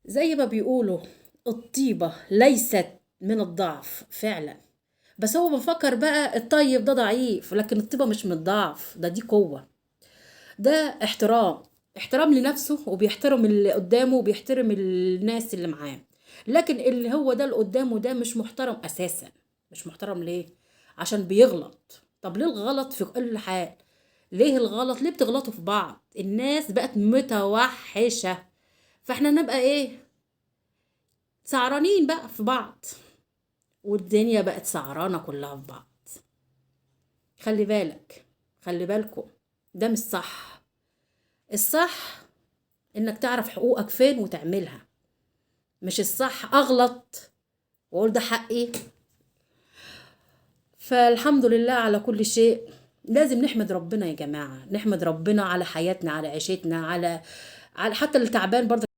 زي ما بيقولوا الطيبة ليست من الضعف فعلا، بس هو بفكر بقى الطيب ده ضعيف، لكن الطيبة مش من الضعف، ده دي قوة، ده احترام، احترام لنفسه، وبيحترم اللي قدامه، وبيحترم الناس اللي معاه. لكن اللي هو ده اللي قدامه ده مش محترم اساسا. مش محترم ليه؟ عشان بيغلط. طب ليه الغلط في كل حال؟ ليه الغلط؟ ليه بتغلطوا في بعض؟ الناس بقت متوحشة، فاحنا نبقى ايه؟ سعرانين بقى في بعض، والدنيا بقت سعرانة كلها في بعض. خلي بالك، خلي بالكم، ده مش صح. الصح انك تعرف حقوقك فين وتعملها، مش الصح اغلط واقول ده حقي. فالحمد لله على كل شيء. لازم نحمد ربنا يا جماعة، نحمد ربنا على حياتنا، على عيشتنا، على حتى اللي تعبان برضه.